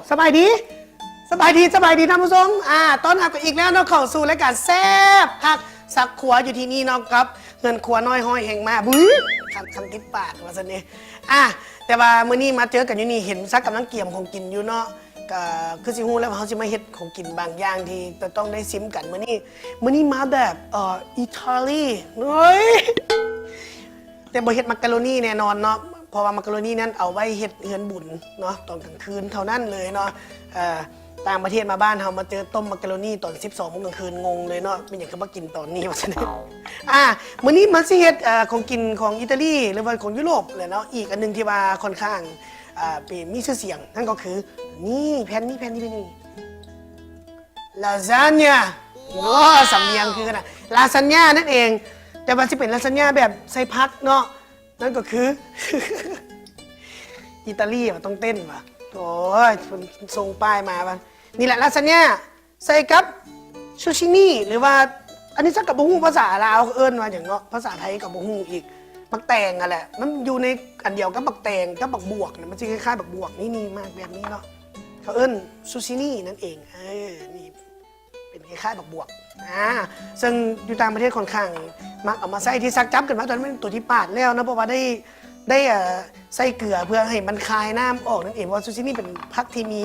ສະບາຍດີ ສະບາຍດີ ສະບາຍດີທ່ານຜູ້ຊົມ ອາ ຕ້ອນຮັບກັນອີກແລ້ວເນາະ ເຂົ້າສູ່ລາຍການແຊບຄັກສັກຄົວຢູ່ທີ່ນີ້ເນາະ ກັບເຮືອນຄົວນ້ອຍຮ້ອຍແຫ່ງມາ ບຶ້ຍ ຄຳ ຄຳຕິດປາກວ່າຊັ້ນເດ ອາ ແຕ່ວ່າມື້ນີ້ມາເຈີກັນຢູ່ນີ້ ເຫັນສັກກຳລັງກຽມຂອງກິນຢູ່ເນາະ ກໍຄືຊິຮູ້ແລ້ວວ່າເຮົາຊິມາເຮັດຂອງກິນບາງຢ່າງທີ່ຈະຕ້ອງໄດ້ຊິມກັນມື້ນີ້ ມື້ນີ້ມາແບບ ເອີ ອີຕາລີ ໂອ້ຍ ແຕ່ບໍ່ເຮັດມັກກະໂຣນີແນ່ນອນເນາະ ເພາະວ່າມັກກະໂຣນີນັ້ນເອົາໄວ້ເຮັດເຮືອນບຸນເນາະ ຕອນກາງຄືນເທົ່ານັ້ນເລີຍເນາະ ເອີ ຕ່າງປະເທດມາບ້ານເຮົາມາເຈີຕົ້ມມັກກະໂຣນີຕອນສິບສອງໂມງກາງຄືນ ງົງເລີຍເນາະ ເປັນຫຍັງຄືມາກິນຕອນນີ້ວ່າຊັ້ນ ອາ ມື້ນີ້ມາຊິເຮັດ ເອີ ຂອງກິນຂອງອີຕາລີ ຫຼືວ່າຂອງຢູໂຣບແຫຼະເນາະ ອີກອັນໜຶ່ງທີ່ວ່າຂ້ອນຂ້າງ ເອີ ມີຊື່ສຽງ ນັ້ນກໍຄື ນີ້ ແຜ່ນນີ້ ແຜ່ນນີ້ ແຜ່ນນີ້ ລາຊານຍາ ໂອ້ ສຳນຽງຄືກັນນະ ລາຊານຍານັ້ນເອງ ແຕ່ວ່າຊິເປັນລາຊານຍາແບບໃສ່ຜັກເນາະ ນັ້ນກໍຄື ອີຕາລີວ່າຕ້ອງເຕັ້ນວ່າ ໂອ້ຍ ເພິ່ນສົ່ງປ້າຍມາວ່າ ນີ້ແຫຼະລາຊານຍາ ໃສ່ກັບຊູຊິນີ ຫຼືວ່າ ອັນນີ້ສັກກໍບໍ່ຮູ້ພາສາລາວເອີ້ນວ່າຫຍັງເນາະ ພາສາໄທກໍບໍ່ຮູ້ອີກ ໝາກແຕງຫັ້ນແຫຼະ ມັນຢູ່ໃນອັນດຽວກັບໝາກແຕງກັບໝາກບວກນະ ມັນຊິຄ້າຍໆໝາກບວກ ນີ້ໆ ໝາກແບບນີ້ເນາະ ເຂົາເອີ້ນຊູຊິນີນັ້ນເອງ ເອີ ນີ້ ເປັນຄ້າຍໆໝາກບວກ ອາ ເຊິ່ງຢູ່ຕ່າງປະເທດຂ້ອນຂ້າງມັກເອົາມາໃຊ້ ທີ່ສັກຈັບຂຶ້ນມາຕອນນັ້ນແມ່ນຕົວທີ່ປາດແລ້ວເນາະ ເພາະວ່າໄດ້ ໄດ້ ເອີ ໃສ່ເກືອເພື່ອໃຫ້ມັນຄາຍນ້ຳອອກນັ້ນເອງ ເພາະວ່າຊູຊິນີເປັນຜັກທີ່ມີ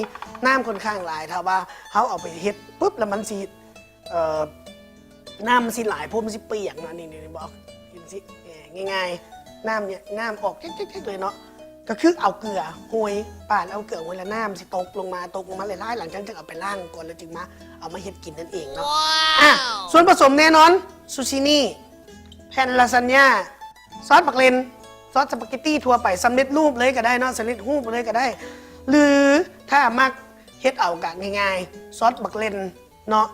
ນ້ຳຂ້ອນຂ້າງຫຼາຍ ຖ້າວ່າເຮົາເອົາໄປເຮັດປຶບ ແລ້ວມັນຊິ ເອີ ນ້ຳມັນຊິຫຼາຍໂພດ ມັນຊິປຽກເນາະ ນີ້ໆ ນີ້ ບອກ ເຫັນຊິ ເອີ ງ່າຍໆ ນ້ຳນີ້ ນ້ຳອອກແຈກໆເລີຍເນາະ ກໍຄືເອົາເກືອໂຮຍ ປາດເອົາເກືອໂຮຍ ແລ້ວນ້ຳຊິຕົກລົງມາ ຕົກລົງມາຫຼາຍໆ ຫຼັງຈາກນັ້ນຈຶ່ງເອົາໄປລ້າງກ່ອນ ແລ້ວຈຶ່ງມາເອົາມາເຮັດກິນນັ້ນເອງເນາະ ອາ ສ່ວນປະສົມແນ່ນອນ ຊູຊິນີ ແຜ່ນລາຊານຍາ ຊອດໝາກເລັ່ນ ຊອດສະປາເກັດຕີທົ່ວໄປ ສຳເລັດຮູບເລີຍກໍໄດ້ເນາະ ສຳເລັດຮູບເລີຍກໍໄດ້ ຫຼືຖ້າມັກເຮັດເອົາກໍງ່າຍໆ ຊອດໝາກເລັ່ນ ເນາະ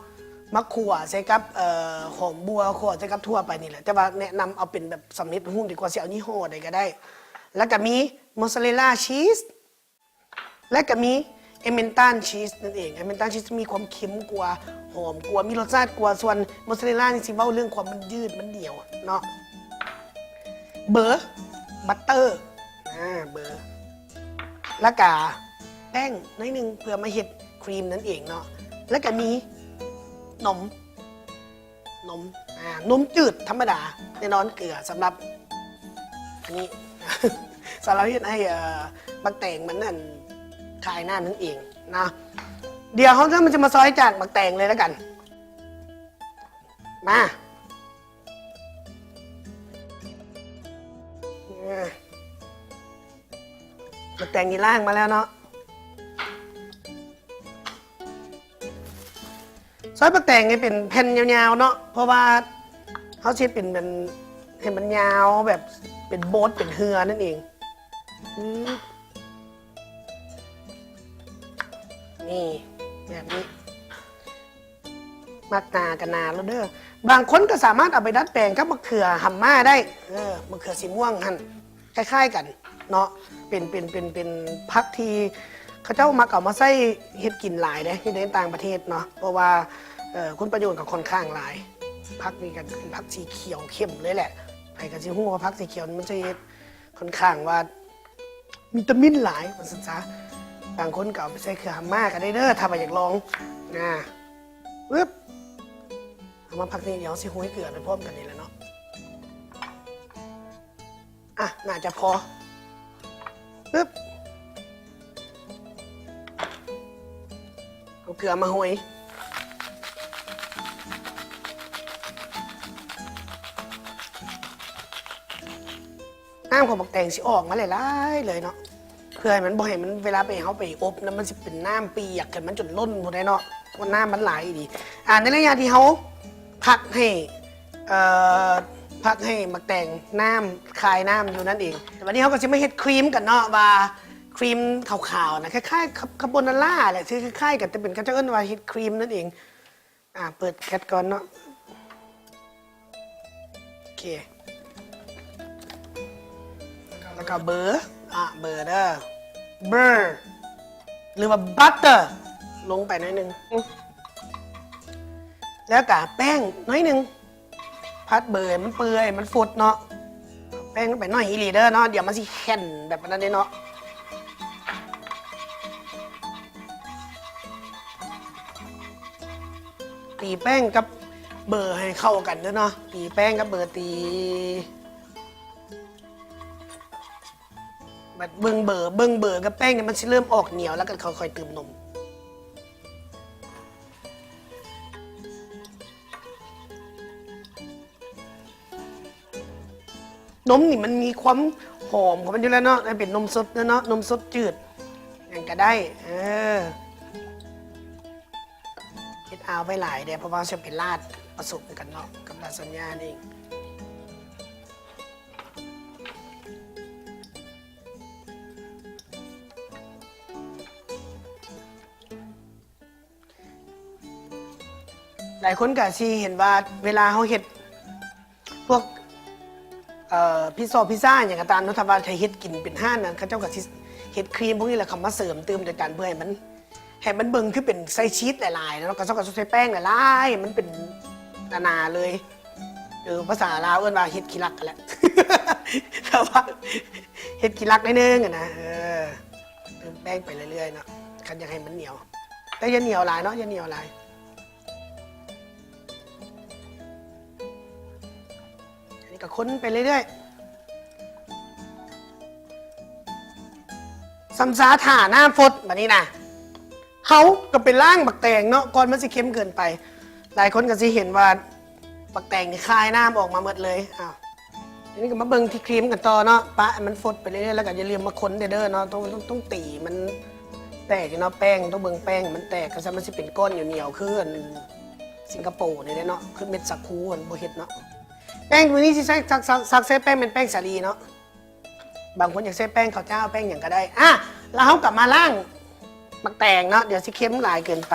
ມາຂົ້ວໃສ່ກັບ ເອີ ຫອມບົ່ວ ຂົ້ວໃສ່ກັບຖົ່ວໄປນີ້ແຫຼະ ແຕ່ວ່າແນະນຳເອົາເປັນແບບສຳເລັດຮູບດີກວ່າ ຊິເອົາຍີ່ຫໍ້ໃດກໍໄດ້ ແລ້ວກໍມີມໍສຊາເຣລລາຊີສ ແລ້ວກໍມີເອເມັນຕັນຊີສນັ້ນເອງ ເອເມັນຕັນຊີສມີຄວາມເຄັມກວ່າ ຫອມກວ່າ ມີລົດຊາດກວ່າ ສ່ວນມໍສຊາເຣລລານີ້ຊິເວົ້າເລື່ອງຄວາມມັນຍືດມັນໜຽວເນາະ ເບີ ບັດເຕີ ອາ ເບີ ແລ້ວກະແປ້ງໜ້ອຍໜຶ່ງເພື່ອມາເຮັດຄຣີມນັ້ນເອງເນາະ ແລ້ວກະມີນົມ ນົມ ອາ ນົມຈືດທຳມະດາ ແນ່ນອນເກືອສຳລັບອັນນີ້ ສຳລັບເຮັດໃຫ້ ເອີ ບັກແຕງມັນ ອັນ ຄາຍນ້ຳນັ້ນເອງເນາະ ດຽວເຮົາຈະມາຊອຍຈາກບັກແຕງເລີຍລະກັນ ມາ ເອີ ບັກແຕງນີ້ລ້າງມາແລ້ວເນາະ ຊອຍບັກແຕງໃຫ້ເປັນແຜ່ນຍາວໆເນາະ ເພາະວ່າເຮົາຊິເຮັດເປັນ ເປັນ ໃຫ້ມັນຍາວແບບເປັນໂບດເປັນເຮືອນັ້ນເອງ ອືມ ນີ້ ແບບນີ້ ມັກໜາກໍໜາໂລດເດີ ບາງຄົນກໍສາມາດເອົາໄປດັດແປງກັບມະເຂືອຫຳມ້າໄດ້ ເອີ ມະເຂືອສີມ່ວງຫັ້ນ ຄ້າຍໆກັນເນາະ ເປັນ ເປັນ ເປັນ ເປັນຜັກທີ່ເຂົາເຈົ້າມັກເອົາມາໃຊ້ເຮັດກິນຫຼາຍເດ້ ຢູ່ໃນຕ່າງປະເທດເນາະ ເພາະວ່າ ເອີ ຄຸນປະໂຫຍດກໍຂ້ອນຂ້າງຫຼາຍ ຜັກນີ້ກໍເປັນຜັກສີຂຽວເຂັ້ມເລີຍແຫຼະ ໃຜກໍຊິຮູ້ວ່າຜັກສີຂຽວນີ້ມັນຈະເຮັດຂ້ອນຂ້າງວ່າ ວິຕາມິນຫຼາຍວ່າຊັ້ນຊະ ບາງຄົນກໍເອົາໄປໃສ່ເຄືອຫຳມ້າກໍໄດ້ເດີ ຖ້າວ່າຢາກລອງ ນາ ປຶບ ເອົາມາຜັກນີ້ ດຽວເຮົາຊິໂຮຍເກືອໄປພ້ອມກັນນີ້ແຫຼະເນາະ ອ່ະ ໜ້າຈະພໍ ປຶບ ເອົາເກືອມາໂຮຍ ນ້ຳຂອງບັກແຕງຊິອອກມາຫຼາຍໆເລີຍເນາະ ເພື່ອໃຫ້ມັນ ບໍ່ໃຫ້ມັນ ເວລາໄປ ເຮົາໄປອົບນະ ມັນຊິເປັນນ້ຳປຽກຂຶ້ນມາຈົນລົ້ນພຸ້ນເດ້ເນາະ ເພາະນ້ຳມັນຫຼາຍອີ່ຫຼີ ອ່າ ໃນໄລຍະທີ່ເຮົາພັກໃຫ້ ເອີ ພັກໃຫ້ບັກແຕງນ້ຳຄາຍນ້ຳຢູ່ນັ້ນເອງ ແຕ່ບັດນີ້ເຮົາກໍຊິມາເຮັດຄຣີມກັນເນາະ ວ່າຄຣີມຂາວໆນະ ຄ້າຍໆຄາ ຄາໂບນາຣາແຫຼະ ຊື່ຄ້າຍໆກັນ ແຕ່ເປັນ ເຂົາເຈົ້າເອີ້ນວ່າເຮັດຄຣີມນັ້ນເອງ ອ່າ ເປີດແກັດກ່ອນເນາະ ໂອເຄ ແລ້ວກໍເບີ ອ່າ ເບີເດີ ເບີ ຫຼືວ່າບັດເຕີ ລົງໄປໜ້ອຍໜຶ່ງ ແລ້ວກໍແປ້ງໜ້ອຍໜຶ່ງ ຜັດເບີໃຫ້ມັນເປື່ອຍ ມັນຟົດເນາະ ແປ້ງລົງໄປໜ້ອຍອີ່ຫຼີເດີເນາະ ດຽວມັນຊິແຂນແບບນັ້ນເດ້ເນາະ ຕີແປ້ງກັບເບີໃຫ້ເຂົ້າກັນເດີເນາະ ຕີແປ້ງກັບເບີ ຕີ ບັດເບິ່ງເບີ ເບິ່ງເບີກັບແປ້ງນີ້ມັນຊິເລີ່ມອອກໜຽວ ແລ້ວກໍຄ່ອຍໆຕື່ມນົມ. ນົມນີ້ມັນມີຄວາມຫອມຂອງມັນຢູ່ແລ້ວເນາະ ແລະເປັນນົມສົດເນາະ ນົມສົດຈືດຫຍັງກໍໄດ້ ເອີ ເຮັດອາວໄວ້ຫຼາຍເດ້ ເພາະວ່າຊິເອົາໄປລາດປະສົມກັນເນາະ ກັບລາຊານຍານີ້. ຫຼາຍຄົນກໍຊິເຫັນວ່າເວລາເຮົາເຮັດພວກ ເອີ ພິຊຊໍ ພິຊຊາຫຍັງກໍຕາມເນາະ ຖ້າວ່າໃຫ້ເຮັດກິນເປັນຮ້ານນັ້ນ ເຂົາເຈົ້າກໍຊິເຮັດຄຣີມພວກນີ້ແຫຼະເຂົ້າມາເສີມຕື່ມໃສ່ກັນ ເພື່ອໃຫ້ມັນ ໃຫ້ມັນເບິ່ງຄືເປັນໃສ່ຊີສຫຼາຍໆເນາະ ເຂົາເຈົ້າກໍຊິໃສ່ແປ້ງຫຼາຍໆ ໃຫ້ມັນເປັນໜາໆເລີຍ. ເອີ ພາສາລາວເອີ້ນວ່າເຮັດຂີ້ລັກຫັ້ນແຫຼະ ແຕ່ວ່າເຮັດຂີ້ລັກໜ້ອຍໜຶ່ງຫັ້ນນະ ເອີ ຕື່ມແປ້ງໄປເລື້ອຍໆເນາະ ຄັນຢາກໃຫ້ມັນໜຽວ ແຕ່ຢ່າໜຽວຫຼາຍເນາະ ຢ່າໜຽວຫຼາຍ. ອັນນີ້ກໍຄົນໄປເລື້ອຍໆ ຊ່ຳຊາຖ້ານ້ຳຟົດ. ບາດນີ້ນະ ເຮົາກໍໄປລ້າງບັກແຕງເນາະ ກ່ອນມັນຊິເຄັມເກີນໄປ. ຫຼາຍຄົນກໍຊິເຫັນວ່າບັກແຕງນີ້ຄາຍນ້ຳອອກມາໝົດເລີຍ. ອ້າວ ທີນີ້ກໍມາເບິ່ງທີ່ຄຣີມກັນຕໍ່ເນາະ ປະໃຫ້ມັນຟົດໄປເລື້ອຍໆ ແລ້ວກໍຢ່າລືມມາຄົນເດີເນາະ ຕ້ອງ ຕ້ອງ ຕ້ອງຕີມັນແຕກເນາະ ແປ້ງ ຕ້ອງເບິ່ງແປ້ງໃຫ້ມັນແຕກ ຄັນຊັ້ນມັນຊິເປັນກ້ອນໜຽວໆ ຄືອັນສິງກະໂປນີ້ເດ້ເນາະ ຄືເມັດສາຄູຫັ້ນ ບໍ່ເຮັດເນາະ. ແປ້ງໂຕນີ້ຊິໃຊ້ ສັກ ສັກ ສັກໃຊ້ແປ້ງ ແມ່ນແປ້ງສາລີເນາະ ບາງຄົນຢາກໃຊ້ແປ້ງເຂົ້າຈ້າວ ແປ້ງຫຍັງກໍໄດ້. ອ່າ ແລ້ວເຮົາກໍມາລ້າງໝາກແຕງເນາະ ດຽວຊິເຄັມຫຼາຍເກີນໄປ.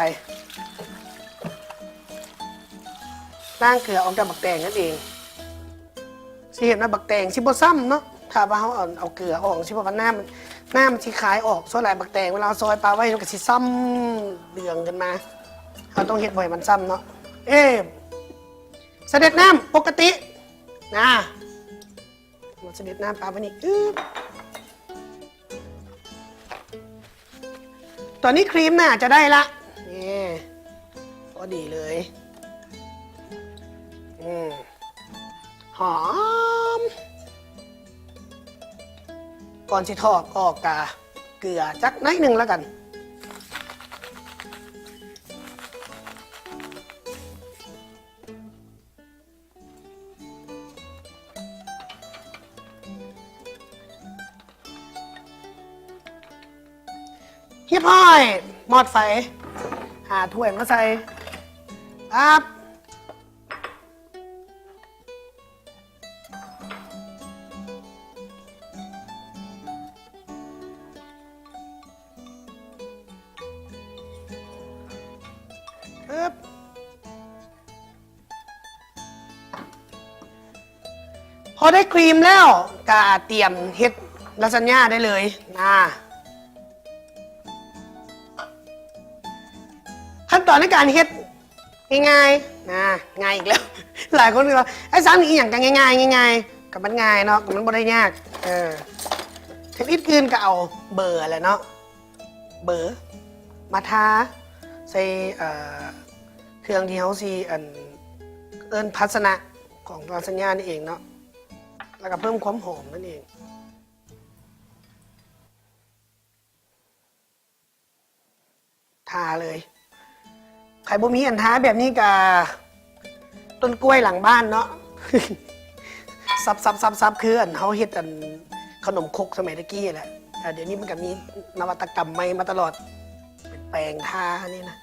ລ້າງເກືອອອກຈາກໝາກແຕງນັ້ນເອງ ຊິເຫັນວ່າໝາກແຕງຊິບໍ່ຊ້ຳເນາະ ຖ້າວ່າເຮົາເອົາ ເອົາເກືອອອກ ຊິບໍ່ວ່ານ້ຳ ນ້ຳມັນຊິຄາຍອອກ. ສ່ວນຫຼາຍໝາກແຕງເວລາເຮົາຊອຍປະໄວ້ ມັນກໍຊິຊ້ຳເຫຼືອງຂຶ້ນມາ ເຮົາຕ້ອງເຮັດບໍ່ໃຫ້ມັນຊ້ຳເນາະ. ເອ ສະເດັດນ້ຳປົກກະຕິນະ ມາສະເດັດນ້ຳປາໄວ້ນີ້ ອຶບ ຕອນນີ້ຄຣີມໜ້າຈະໄດ້ລະ ນີ້ ພໍດີເລີຍ ອືມ ຫອມ. ກ່ອນຊິຖອກອອກກະເກືອຈັກໜ້ອຍໜຶ່ງລະກັນ. ຮຽບຮ້ອຍ ມອດໄຟ ຫາຖ້ວຍມາໃສ່ ປັບ. ອຶບ ພໍໄດ້ຄຣີມແລ້ວ ກະຕຽມເຮັດລາຊານຍາໄດ້ເລີຍນະ. ຂັ້ນຕອນໃນການເຮັດ ງ່າຍໆ ນະ ງ່າຍອີກແລ້ວ. ຫຼາຍຄົນກໍວ່າ ໄອ້ສັງ ອີ່ຫຍັງກໍງ່າຍໆ ງ່າຍໆ ກໍມັນງ່າຍເນາະ ກໍມັນບໍ່ໄດ້ຍາກ. ເອີ ເທັກນິກອື່ນກໍເອົາເບີຫັ້ນແຫຼະເນາະ ເບີມາທາໃສ່ ເອີ ເຄື່ອງທີ່ເຮົາຊິ ອັນ ເອີ້ນພາຊະນະຂອງລາຊານຍານີ້ເອງເນາະ ແລ້ວກໍເພີ່ມຄວາມຫອມນັ້ນເອງ. ທາເລີຍ ໃຜບໍ່ມີອັນທາແບບນີ້ກະຕົ້ນກ້ວຍຫຼັງບ້ານເນາະ ສັບໆໆ ຄືອັນເຮົາເຮັດອັນຂະໜົມຄົກສະໄໝຕະກີ້ແຫຼະ. ອາ ດຽວນີ້ມັນກະມີນະວັດຕະກຳໃໝ່ມາຕະຫຼອດ ເປັນແປງທານີ້ນະ.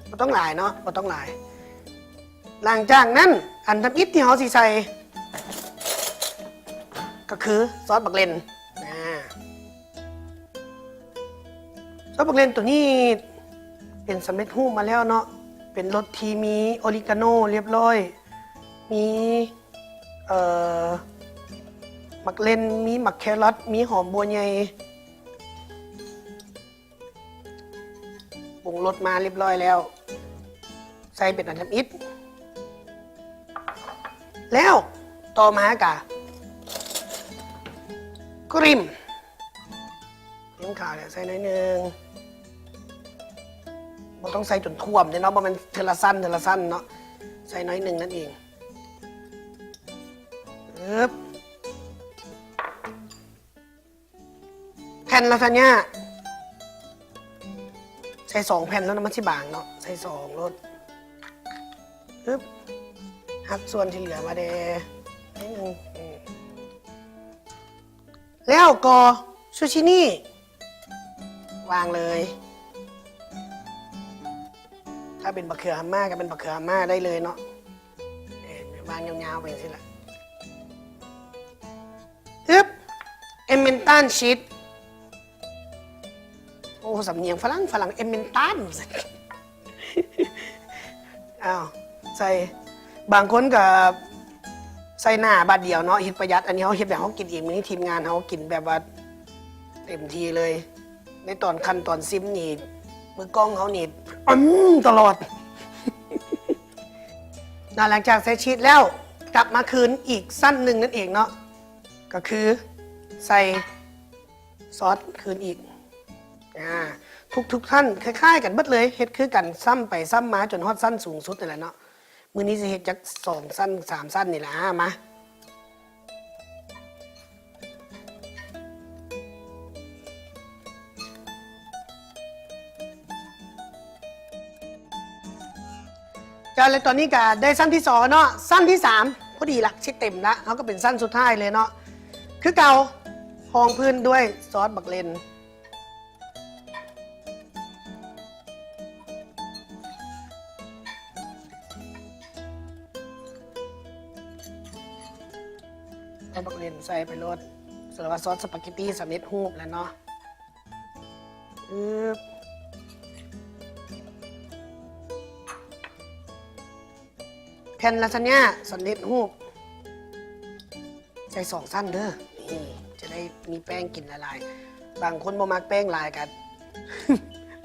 ບໍ່ຕ້ອງຫຼາຍເນາະ ບໍ່ຕ້ອງຫຼາຍ. ຫຼັງຈາກນັ້ນ ອັນທຳອິດທີ່ເຮົາຊິໃສ່ ກໍຄືຊອສບັກເລັ່ນ ອາ ຊອສບັກເລັ່ນໂຕນີ້ເປັນສຳເລັດຮູບມາແລ້ວເນາະ ເປັນລົດທີ່ມີໂອລິກາໂນລຽບຮ້ອຍ ມີ ເອີ ໝາກເລັ່ນ ມີໝາກແຄຣອດ ມີຫອມບົວໃຫຍ່. ປຸງລົດມາລຽບຮ້ອຍແລ້ວ ໃສ່ເປັນອັນທຳອິດ ແລ້ວຕໍ່ມາກະກຣີມ ຄຣີມຂາວນີ້ໃສ່ໜ້ອຍໜຶ່ງ ຕ້ອງໃສ່ຈົນຖ້ວມເດ້ເນາະ ບໍ່ແມ່ນເທື່ອລະຊັ້ນ ເທື່ອລະຊັ້ນເນາະ ໃສ່ໜ້ອຍໜຶ່ງນັ້ນເອງ. ເອີບ ແຜ່ນລາຊານຍາ ໃສ່ສອງແຜ່ນໂລດ ມັນຊິບາງເນາະ ໃສ່ສອງໂລດ. ອຶບ ຫັກສ່ວນທີ່ເຫຼືອມາແດ່ ອືມ ແລ້ວກໍຊູຊິນີ້ ວາງເລີຍ. ຖ້າເປັນບັກເຂືອຫາມາກໍເປັນບັກເຂືອຫາມາໄດ້ເລີຍເນາະ ເອີ ວາງຍາວໆໄປຈັ່ງຊີ້ລະ. ອຶບ ເອມເມັນຕັນຊີສ ໂອ້ ສຳນຽງຝຣັ່ງ ຝຣັ່ງ ເອມເມັນຕັນ ອ້າວ ໃສ່ ບາງຄົນກໍໃສ່ໜ້າບາດດຽວເນາະ ເຮັດປະຢັດ. ອັນນີ້ເຮົາເຮັດແບບເຮົາກິນເອງ ມື້ນີ້ທີມງານເຮົາກິນແບບວ່າເຕັມທີ່ເລີຍ. ໃນຕອນຂັ້ນຕອນຊິມນີ້ ມືກ້ອງເຮົານີ້ອືມຕະຫຼອດ. ນະ ຫຼັງຈາກໃສ່ຊີສແລ້ວ ກັບມາຄືນອີກຊັ້ນໜຶ່ງນັ້ນເອງເນາະ ກໍຄືໃສ່ຊອດຄືນອີກ. ອາ ທຸກໆຊັ້ນຄ້າຍໆກັນເບິດເລີຍ ເຮັດຄືກັນຊ້ຳໄປຊ້ຳມາຈົນຮອດຊັ້ນສູງສຸດນັ້ນແຫຼະເນາະ. ມື້ນີ້ຊິເຮັດຈັກສອງຊັ້ນສາມຊັ້ນນີ້ລະ ອາ ມາ. ເຈົ້າ ແລະ ຕອນນີ້ກະໄດ້ຊັ້ນທີສອງເນາະ ຊັ້ນທີສາມ ພໍດີລະ ຊິເຕັມລະ ເຮົາກໍເປັນຊັ້ນສຸດທ້າຍເລີຍເນາະ ຄືເກົ່າ ຮອງພື້ນດ້ວຍຊອດບັກເລັ່ນ. ໃສ່ບັກເລັ່ນໃສ່ໄປໂລດ ສຳລັບວ່າຊອດສະປາເກັດຕີສຳເລັດຮູບແລ້ວເນາະ. ອື ແຜ່ນລາຊານຍາສຳເລັດຮູບ ໃສ່ສອງຊັ້ນເດີ ນີ້ຈະໄດ້ມີແປ້ງກິນຫຼາຍໆ. ບາງຄົນບໍ່ມັກແປ້ງຫຼາຍກໍ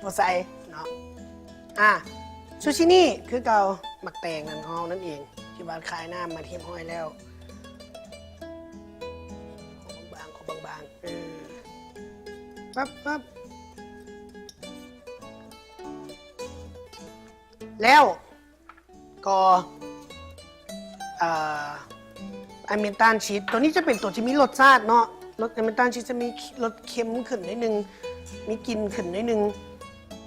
ບໍ່ໃສ່ເນາະ. ອາ ຊູຊິນີ້ຄືເກົ່າ ໝາກແຕງນັ້ນຂອງເຮົານັ້ນເອງ ທີ່ວ່າຄາຍນ້ຳມາຮຽບຮ້ອຍແລ້ວ ຂໍບາງໆ ຂໍບາງໆ ເອີ ປັບໆ ແລ້ວ ກໍ ເອີ ອາເມຕານຊີສ ຕົວນີ້ຈະເປັນຕົວທີ່ມີລົດຊາດເນາະ ລົດອາເມຕານຊີສຈະມີລົດເຄັມຂຶ້ນໜ້ອຍໜຶ່ງ ມີກິ່ນຂຶ້ນໜ້ອຍໜຶ່ງ.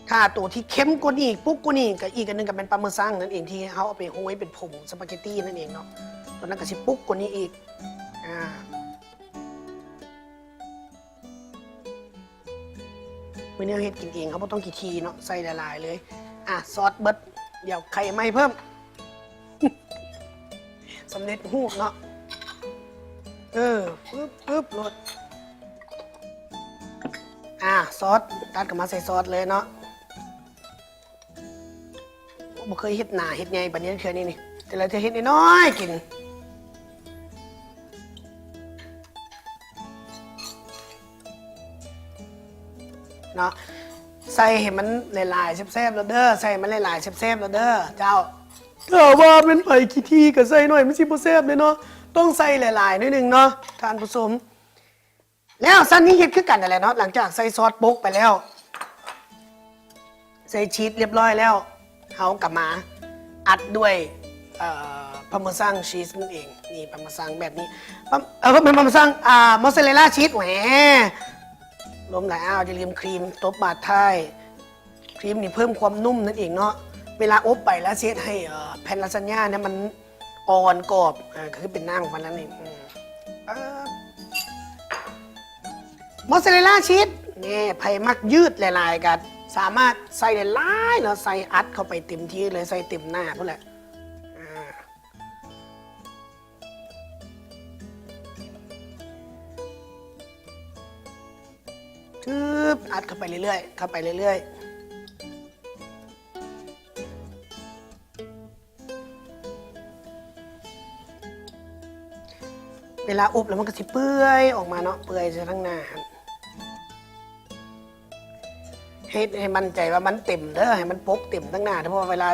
ຖ້າຕົວທີ່ເຄັມກວ່ານີ້ ປຸກກວ່ານີ້ ກໍອີກອັນໜຶ່ງກໍແມ່ນປາເມຊັງນັ້ນເອງ ທີ່ເຮົາເອົາໄປໂຮຍເປັນຜົງສະປາເກັດຕີນັ້ນເອງເນາະ ຕົວນັ້ນກໍຊິປຸກກວ່ານີ້ອີກ. ອາ ມື້ນີ້ເຮົາເຮັດກິນເອງ ເຮົາບໍ່ຕ້ອງຂີ້ຖີ່ເນາະ ໃສ່ຫຼາຍໆເລີຍ. ອາ ຊອດເບິດ ດຽວໄຂ່ໃໝ່ເພີ່ມ ສຳເລັດຮູບເນາະ ເອີ ປຶບໆໂລດ. ອາ ຊອດ ຕັດກັບມາໃສ່ຊອດເລີຍເນາະ. ບໍ່ເຄີຍເຮັດໜາເຮັດໃຫຍ່ປານນີ້ເທື່ອນີ້ນີ້ ແຕ່ລະເທື່ອເຮັດນ້ອຍໆກິນເນາະ. ໃສ່ໃຫ້ມັນຫຼາຍໆແຊບໆໂລດເດີ ໃສ່ໃຫ້ມັນຫຼາຍໆແຊບໆໂລດເດີເຈົ້າ. ຖ້າວ່າແມ່ນໃຜຂີ້ຖີ່ກໍໃສ່ໜ້ອຍ ມັນຊິບໍ່ແຊບເດ້ເນາະ ຕ້ອງໃສ່ຫຼາຍໆໜ້ອຍໜຶ່ງເນາະທ່ານຜູ້ຊົມ. ແລ້ວຊັ້ນນີ້ເຮັດຄືກັນນັ້ນແຫຼະເນາະ ຫຼັງຈາກໃສ່ຊອດໂປະໄປແລ້ວ ໃສ່ຊີສລຽບຮ້ອຍແລ້ວ ເຮົາກໍມາອັດດ້ວຍ ເອີ ປາເມຊັງຊີສນັ້ນເອງ. ນີ້ປາເມຊັງແບບນີ້ ປາ ເອີ ບໍ່ແມ່ນປາເມຊັງ ອາ ມໍສຊາເຣລລາຊີສ ແໝ ລົມຫຼາຍ. ອ້າວ ຢ່າລືມຄຣີມຕົບບາດທ້າຍ ຄຣີມນີ້ເພີ່ມຄວາມນຸ້ມນັ້ນເອງເນາະ ເວລາອົບໄປແລ້ວຊິເຮັດໃຫ້ ເອີ ແຜ່ນລາຊານຍາເນຍມັນອ່ອນກອບ ອາ ກໍຄືເປັນໜ້າຂອງມັນນັ້ນເອງ. ອືມ ປາ ມໍສຊາເຣລລາຊີສ ນີ້ ໃຜມັກຍືດຫຼາຍໆກໍສາມາດໃສ່ຫຼາຍໆເນາະ ໃສ່ອັດເຂົ້າໄປເຕັມທີ່ເລີຍ ໃສ່ເຕັມໜ້າພຸ້ນແຫຼະ. ອາ ຊຶບ ອັດເຂົ້າໄປເລື້ອຍໆ ເຂົ້າໄປເລື້ອຍໆ. ເວລາອົບແລ້ວມັນກໍຊິເປື່ອຍອອກມາເນາະ ເປື່ອຍໃສ່ທາງໜ້າຫັ້ນ. ເຮັດໃຫ້ໝັ້ນໃຈວ່າມັນເຕັມເດີ ໃຫ້ມັນປົກເຕັມທາງໜ້າເດີ ເພາະວ່າເວລາ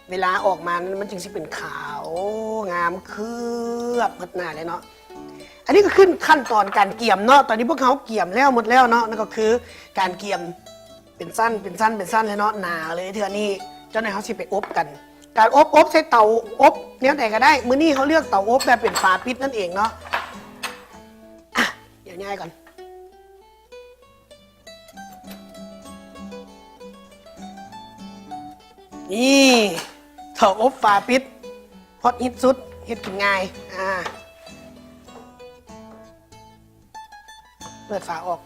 ເວລາອອກມານັ້ນມັນຈຶ່ງຊິເປັນຂາວງາມເຄືອບໝົດໜ້າເລີຍເນາະ. ອັນນີ້ກໍຄືຂັ້ນຕອນການກຽມເນາະ ຕອນນີ້ພວກເຮົາກຽມແລ້ວໝົດແລ້ວເນາະ ນັ້ນກໍຄືການກຽມ ປັນຊັ້ນ ເປັນຊັ້ນ ເປັນຊັ້ນເລີຍເນາະ ໜາເລີຍເທື່ອນີ້. ເຈົ້າໜ້ອຍເຮົາຊິໄປອົບກັນ ການອົບ ອົບໃສ່ເຕົາອົບແນວໃດກໍໄດ້. ມື້ນີ້ເຮົາເລືອກເຕົາອົບແບບເປັນຝາປິດນັ້ນເອງເນາະ. ອ່ະ ດຽວຍ້າຍກ່ອນ. ນີ້ ເຕົາອົບຝາປິດ ຮອດຮິດສຸດ ເຮັດກິນງ່າຍ. ອ່າ ເປີດຝາອອກ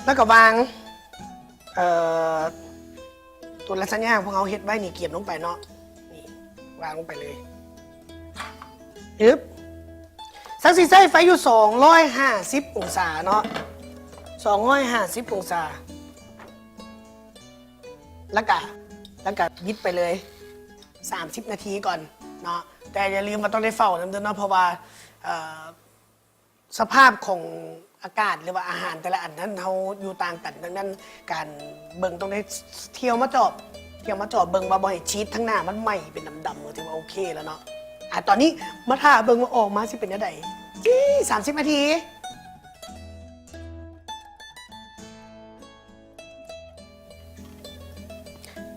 ແລ້ວກໍວາງ ເອີ ຕົວລາຊານຍາພວກເຮົາເຮັດໄວ້ນີ້ ກຽມລົງໄປເນາະ. ນີ້ ວາງລົງໄປເລີຍ. ອຶບ ສັກຊິໃຊ້ໄຟຢູ່ສອງຮ້ອຍຫ້າສິບອົງສາເນາະ ສອງຮ້ອຍຫ້າສິບອົງສາ. ແລ້ວກະ ແລ້ວກະບິດໄປເລີຍສາມສິບນາທີກ່ອນເນາະ. ແຕ່ຢ່າລືມວ່າຕ້ອງໄດ້ເຝົ້ານຳເດີເນາະ ເພາະວ່າ ເອີ ສະພາບຂອງອາກາດ ຫຼືວ່າອາຫານແຕ່ລະອັນນັ້ນ ເຮົາຢູ່ຕ່າງກັນ. ດັ່ງນັ້ນ ການເບິ່ງຕ້ອງໄດ້ທຽວມາຈອບ ທຽວມາຈອບເບິ່ງວ່າບໍ່ໃຫ້ຊີສທາງໜ້າມັນໄໝ້ເປັນດຳໆ ກໍຖືວ່າໂອເຄແລ້ວເນາະ. ອາ ຕອນນີ້ມາຖ້າເບິ່ງວ່າອອກມາຊິເປັນແນວໃດ. ຈີ້ ສາມສິບນາທີ.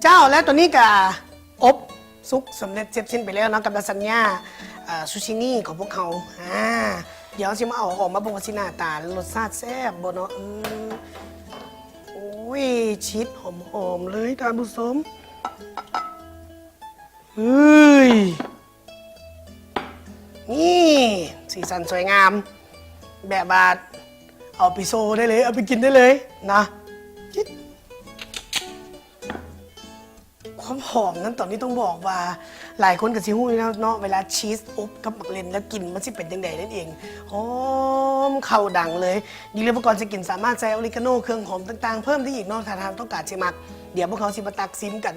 ເຈົ້າ ແລະ ຕອນນີ້ກະອົບສຸກສຳເລັດເສັດສິ້ນໄປແລ້ວເນາະ ກັບລາຊານຍາ ເອີ ຊູຊິນີຂອງພວກເຮົາ. ອາ ດຽວເຮົາຊິມາເອົາອອກມາເບິ່ງວ່າຊິໜ້າຕາ ແລະ ລົດຊາດແຊບບໍ່ເນາະ. ເອີ ໂອ້ຍ ຊີສຫອມໆເລີຍທ່ານຜູ້ຊົມ. ເຮີ້ຍ ນີ້ ສີສັນສວຍງາມ ແບບວ່າເອົາໄປໂຊໄດ້ເລີຍ ເອົາໄປກິນໄດ້ເລີຍນະ. ຄວາມຫອມນັ້ນ ຕອນນີ້ຕ້ອງບອກວ່າ ຫຼາຍຄົນກໍຊິຮູ້ຢູ່ແລ້ວເນາະ ເວລາຊີສອົບກັບໝາກເລັ່ນແລ້ວ ກິ່ນມັນຊິເປັນຈັ່ງໃດນັ້ນເອງ. ຫອມເຂົ້າດັງເລີຍ. ຢ່າລືມວ່າກ່ອນຊິກິນ ສາມາດໃສ່ອອຣິກາໂນ ເຄື່ອງຫອມຕ່າງໆເພີ່ມໄດ້ອີກເນາະ ຖ້າທ່ານຕ້ອງການຊິມັກ. ດຽວພວກເຮົາຊິມາຕັກຊີມກັນ.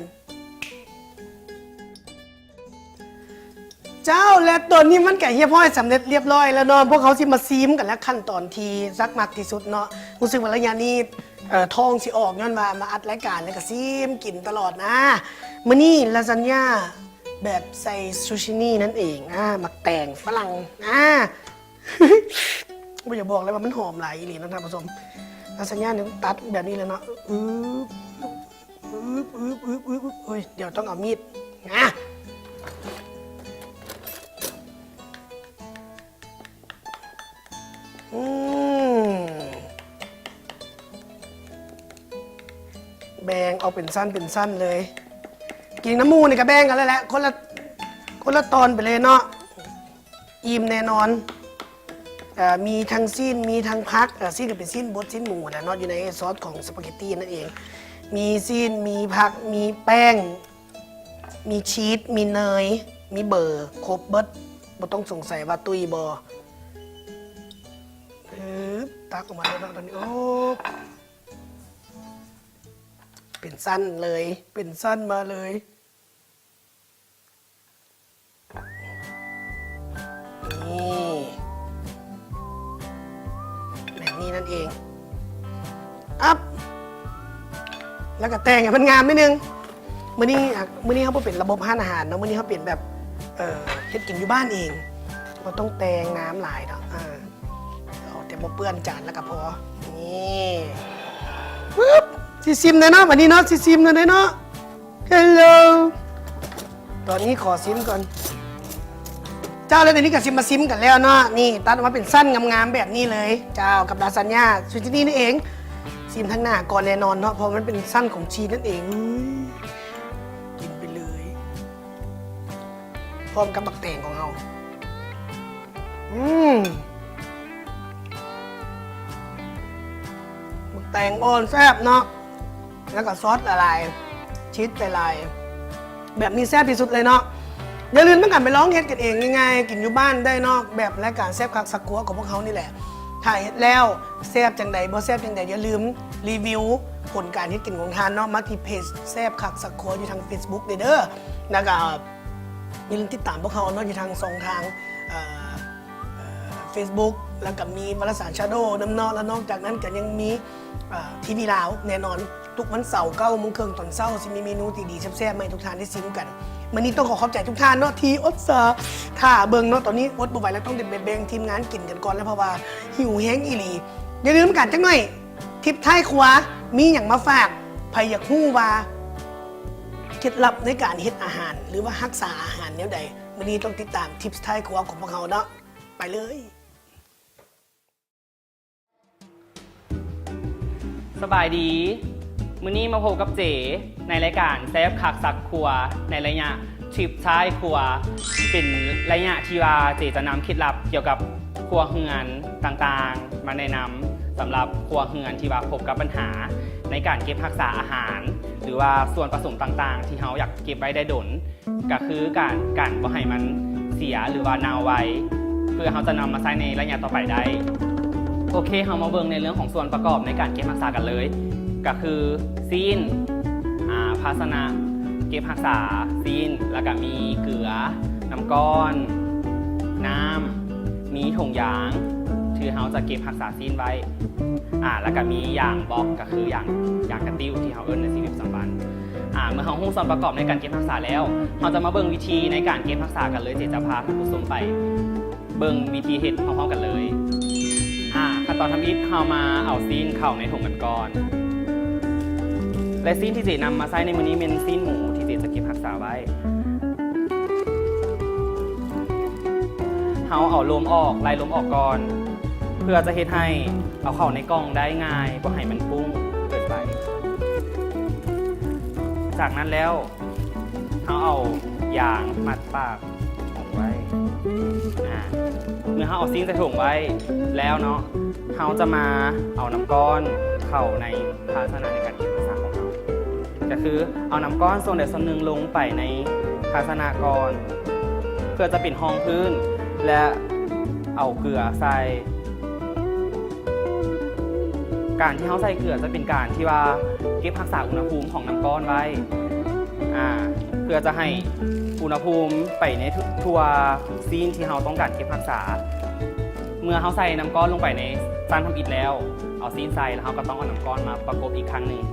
ເຈົ້າ ແລະ ຕອນນີ້ມັນກະຮຽບຮ້ອຍ ສຳເລັດຮຽບຮ້ອຍແລ້ວເນາະ. ພວກເຮົາຊິມາຊີມກັນແລ້ວ ຂັ້ນຕອນທີ່ສັກມັກທີ່ສຸດເນາະ. ຮູ້ສຶກວ່າໄລຍະນີ້ ເອີ ທ້ອງຊິອອກ ຍ້ອນວ່າມາອັດລາຍການ ແລ້ວກະຊີມກິນຕະຫຼອດນະ. ມື້ນີ້ລາຊານຍາແບບໃສ່ຊູຊິນີນັ້ນເອງ. ອາ ໝາກແຕງຝຣັ່ງ. ອາ ບໍ່ຢາກບອກເລີຍວ່າມັນຫອມຫຼາຍອີ່ຫຼີເນາະທ່ານຜູ້ຊົມ. ລາຊານຍານີ້ຕັດແບບນີ້ເລີຍເນາະ. ອື ອຶບ ອຶບ ອຶບ ອຶບ ອຶບ ໂອ້ຍ ດຽວຕ້ອງເອົາມີດ ນະ. ອືມ ແບ່ງອອກເປັນຊັ້ນເປັນຊັ້ນເລີຍ. ກິນນຳໝູ່ນີ້ກະແບ່ງກັນແລ້ວແຫຼະ ຄົນລະ ຄົນລະຕອນໄປເລີຍເນາະ. ອີ່ມແນ່ນອນ. ເອີ ມີທັງຊີ້ນ ມີທັງຜັກ. ເອີ ຊີ້ນກໍເປັນຊີ້ນບົດ ຊີ້ນໝູຫັ້ນແຫຼະເນາະ ຢູ່ໃນຊອສຂອງສະປາເກັດຕີນັ້ນເອງ. ມີຊີ້ນ ມີຜັກ ມີແປ້ງ ມີຊີສ ມີເນີຍ ມີເບີ ຄົບເບິດ. ບໍ່ຕ້ອງສົງໄສວ່າຕຸ້ຍບໍ່. ເອີ ຕັກອອກມາແລ້ວເນາະ ຕອນນີ້. ໂອ້ ເປັນຊັ້ນເລີຍ ເປັນຊັ້ນມາເລີຍ. ນີ້ ແບບນີ້ນັ້ນເອງ. ອັບ ແລ້ວກໍແຕ່ງໃຫ້ມັນງາມໜ້ອຍໜຶ່ງ. ມື້ນີ້ ມື້ນີ້ເຮົາບໍ່ເປັນລະບົບຮ້ານອາຫານເນາະ ມື້ນີ້ເຮົາເປັນແບບ ເອີ ເຮັດກິນຢູ່ບ້ານເອງ ບໍ່ຕ້ອງແຕ່ງງາມຫຼາຍເນາະ. ເອີ ເອົາແຕ່ບໍ່ເປື້ອນຈານແລ້ວກໍພໍ. ນີ້ ປຶບ ຊິຊີມແດ່ເນາະ ບາດນີ້ເນາະ ຊິຊີມແດ່ເນາະ. Hello ຕອນນີ້ຂໍຊີມກ່ອນ. ເຈົ້າ ແລ້ວດຽວນີ້ກໍຊິມາຊີມກັນແລ້ວເນາະ. ນີ້ຕັດອອກມາເປັນຊັ້ນງາມໆແບບນີ້ເລີຍ ເຈົ້າ ກັບລາຊານຍາຊູຊິນີນັ້ນເອງ. ຊີມທາງໜ້າກ່ອນແນ່ນອນເນາະ ເພາະມັນເປັນຊັ້ນຂອງຊີສນັ້ນເອງ. ເອີຍ ກິນໄປເລີຍ ພ້ອມກັບບັກແຕງຂອງເຮົາ. ອືມ ບັກແຕງອ່ອນແຊບເນາະ ແລ້ວກໍຊອສຫຼາຍໆ ຊີສຫຼາຍໆ ແບບນີ້ແຊບທີ່ສຸດເລີຍເນາະ. ຢ່າລືມນຳກັນໄປລອງເຮັດກັນເອງງ່າຍໆ ກິນຢູ່ບ້ານໄດ້ເນາະ ແບບລາຍການແຊບຄັກສັກຄົວຂອງພວກເຮົານີ້ແຫຼະ. ຖ້າເຮັດແລ້ວແຊບຈັ່ງໃດ ບໍ່ແຊບຈັ່ງໃດ ຢ່າລືມຣີວິວຜົນການເຮັດກິນຂອງທ່ານເນາະ ມາທີ່ເພຈແຊບຄັກສັກຄົວຢູ່ທາງເຟສບຸກເດີ ແລ້ວກໍ ຢ່າລືມຕິດຕາມພວກເຮົາເນາະ ຢູ່ທາງຊ່ອງທາງ ເອີ ເອີ ເຟສບຸກ ແລ້ວກໍມີວາລະສານ Shadow ນຳເນາະ. ແລ້ວນອກຈາກນັ້ນກໍຍັງມີ ເອີ ທີວີລາວແນ່ນອນ ທຸກວັນເສົາເກົ້າໂມງເຄິ່ງຕອນເຊົ້າ ຊິມີເມນູດີໆແຊບໆມາໃຫ້ທຸກທ່ານໄດ້ຊີມກັນ. ມື້ນີ້ຕ້ອງຂໍຂອບໃຈທຸກທ່ານເນາະ ທີ່ອົດສາຖ້າເບິ່ງເນາະ. ຕອນນີ້ອົດບໍ່ໄຫວແລ້ວ ຕ້ອງໄດ້ໄປແບ່ງທີມງານກິນກັນກ່ອນແລ້ວ ເພາະວ່າຫິວແຮງອີ່ຫຼີ. ຢ່າລືມກັນຈັກໜ້ອຍ ທິບທ້າຍຄົວ ມີຫຍັງມາຝາກ? ໃຜຢາກຮູ້ວ່າເຄັດລັບໃນການເຮັດອາຫານ ຫຼືວ່າຮັກສາອາຫານແນວໃດ? ມື້ນີ້ຕ້ອງຕິດຕາມທິບທ້າຍຄົວຂອງພວກເຮົາເນາະ. ໄປເລີຍ. ສະບາຍດີ ມື້ນີ້ມາພົບກັບເຈ ໃນລາຍການແຊບຄັກສັກຄົວ ໃນໄລຍະທິບທ້າຍຄົວ. ເປັນໄລຍະທີ່ວ່າເຈຈະນຳເຄັດລັບກ່ຽວກັບຄົວເຮືອນຕ່າງໆ ມາແນະນຳ ສຳລັບຄົວເຮືອນທີ່ວ່າພົບກັບບັນຫາໃນການເກັບຮັກສາອາຫານ ຫຼືວ່າສ່ວນປະສົມຕ່າງໆ ທີ່ເຮົາຢາກເກັບໄວ້ໄດ້ດົນ. ກະຄືການກັນບໍ່ໃຫ້ມັນເສຍ ຫຼືວ່າເນົ່າໄວ ເພື່ອເຮົາຈະນຳມາໃຊ້ໃນໄລຍະຕໍ່ໄປໄດ້. ໂອເຄ ເຮົາມາເບິ່ງໃນເລື່ອງຂອງສ່ວນປະກອບໃນການເກັບຮັກສາກັນເລີຍ ກະຄືຊີ້ນ ອາ ພາຊະນະເກັບຮັກສາຊີ້ນ ລະກະມີເກືອ, ນ້ຳກ້ອນ, ນ້ຳ, ມີຖົງຢາງທີ່ເຮົາຈະເກັບຮັກສາຊີ້ນໄວ້ ອາ ລະກະມີຢາງບອກ ກະຄືຢາງ ຢາງກະຕິ້ວທີ່ເຮົາເອີ້ນໃນຊີວິດປະຈຳວັນ. ອາ ເມື່ອເຮົາຮູ້ສ່ວນປະກອບໃນການເກັບຮັກສາແລ້ວ ເຮົາຈະມາເບິ່ງວິທີໃນການເກັບຮັກສາກັນເລີຍ. ເຈຈະພາທ່ານຜູ້ຊົມໄປເບິ່ງວິທີເຮັດພ້ອມໆກັນເລີຍ. ອາ ຂັ້ນຕອນທຳອິດ ເຮົາມາເອົາຊີ້ນເຂົ້າໃນຖົງກັນກ່ອນ ແລະ ຊີ້ນທີ່ເຈນຳມາໃຊ້ໃນມື້ນີ້ແມ່ນຊີ້ນໝູທີ່ເຈຈະເກັບຮັກສາໄວ້. ເຮົາເອົາລົມອອກ ໄລ່ລົມອອກກ່ອນ ເພື່ອຈະເຮັດໃຫ້ເອົາເຂົ້າໃນກ່ອງໄດ້ງ່າຍ ບໍ່ໃຫ້ມັນປຸ້ງເກີນໄປ. ຈາກນັ້ນແລ້ວ ເຮົາເອົາຢາງມັດປາກຖົງໄວ້. ອາ ເມື່ອເຮົາເອົາຊີ້ນໃສ່ຖົງໄວ້ແລ້ວເນາະ ເຮົາຈະມາເອົານ້ຳກ້ອນເຂົ້າໃນພາຊະນະໃນການເກັບຮັກສາຂອງເຮົາ. ກະຄືເອົານ້ຳກ້ອນສ່ວນໃດສ່ວນໜຶ່ງລົງໄປໃນພາຊະນະກ່ອນ ເພື່ອຈະເປັນຮອງພື້ນ ແລະ ເອົາເກືອໃສ່. ການທີ່ເຮົາໃສ່ເກືອຈະເປັນການທີ່ວ່າເກັບຮັກສາອຸນຫະພູມຂອງນ້ຳກ້ອນໄວ້ ອາ ເພື່ອຈະໃຫ້ອຸນຫະພູມໄປໃນທົ່ວຊີ້ນທີ່ເຮົາຕ້ອງການເກັບຮັກສາ. ເມື່ອເຮົາໃສ່ນ້ຳກ້ອນລົງໄປໃນຊັ້ນທຳອິດແລ້ວ ເອົາຊີ້ນໃສ່ ແລ້ວເຮົາກະຕ້ອງເອົານ້ຳກ້ອນມາປະກົບອີກຄັ້ງໜຶ່ງ.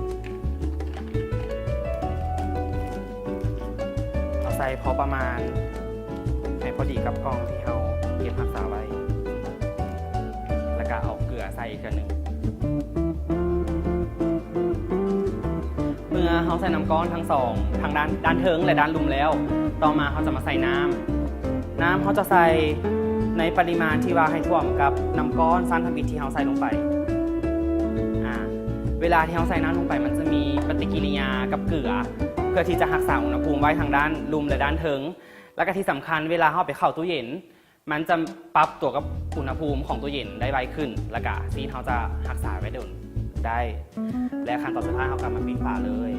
ເອົາໃສ່ພໍປະມານ ໃຫ້ພໍດີກັບກ່ອງທີ່ເຮົາເກັບຮັກສາໄວ້ ແລ້ວກະເອົາເກືອໃສ່ອີກເທື່ອໜຶ່ງ. ເມື່ອເຮົາໃສ່ນ້ຳກ້ອນທັງສອງ ທັງດ້ານ ດ້ານເທິງ ແລະ ດ້ານລຸ່ມແລ້ວ ຕໍ່ມາເຮົາຈະມາໃສ່ນ້ຳ. ນ້ຳເຮົາຈະໃສ່ໃນປະລິມານທີ່ວ່າໃຫ້ຖ້ວມກັບນ້ຳກ້ອນຊັ້ນທຳອິດທີ່ເຮົາໃສ່ລົງໄປ. ອາ ເວລາທີ່ເຮົາໃສ່ນ້ຳລົງໄປ ມັນຈະມີປະຕິກິລິຍາກັບເກືອ ເພື່ອທີ່ຈະຮັກສາອຸນຫະພູມໄວ້ທັງດ້ານລຸ່ມ ແລະ ດ້ານເທິງ. ແລ້ວກະທີ່ສຳຄັນ ເວລາເຮົາເອົາໄປເຂົ້າຕູ້ເຢັນ ມັນຈະປັບຕົວກັບອຸນຫະພູມຂອງຕູ້ເຢັນໄດ້ໄວຂຶ້ນ ແລ້ວກະຊີ້ນເຮົາຈະຮັກສາໄວ້ດົນໄດ້. ແລະ ຂັ້ນຕອນສຸດທ້າຍ ເຮົາກະມາປິດຝາເລີຍ.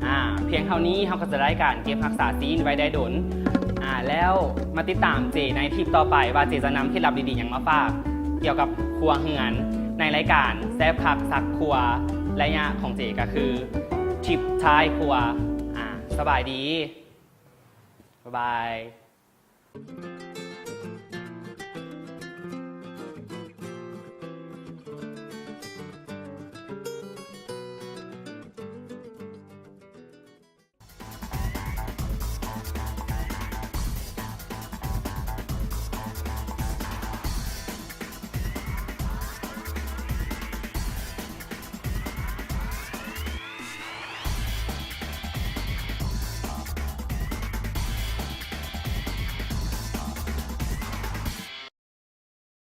ອາ ພຽງເທົ່ານີ້ເຮົາກະຈະໄດ້ການເກັບຮັກສາຊີ້ນໄວ້ໄດ້ດົນ. ອາ ແລ້ວມາຕິດຕາມເຈໃນທຣິບຕໍ່ໄປວ່າເຈຈະນຳເຄັດລັບດີໆຫຍັງມາຝາກ ກ່ຽວກັບຄົວເຮືອນ ໃນລາຍການແຊບຄັກສັກຄົວ. ໄລຍະຂອງເຈກະຄືທິບທ້າຍຄົວ. ອາ ສະບາຍດີ ບາຍບາຍ.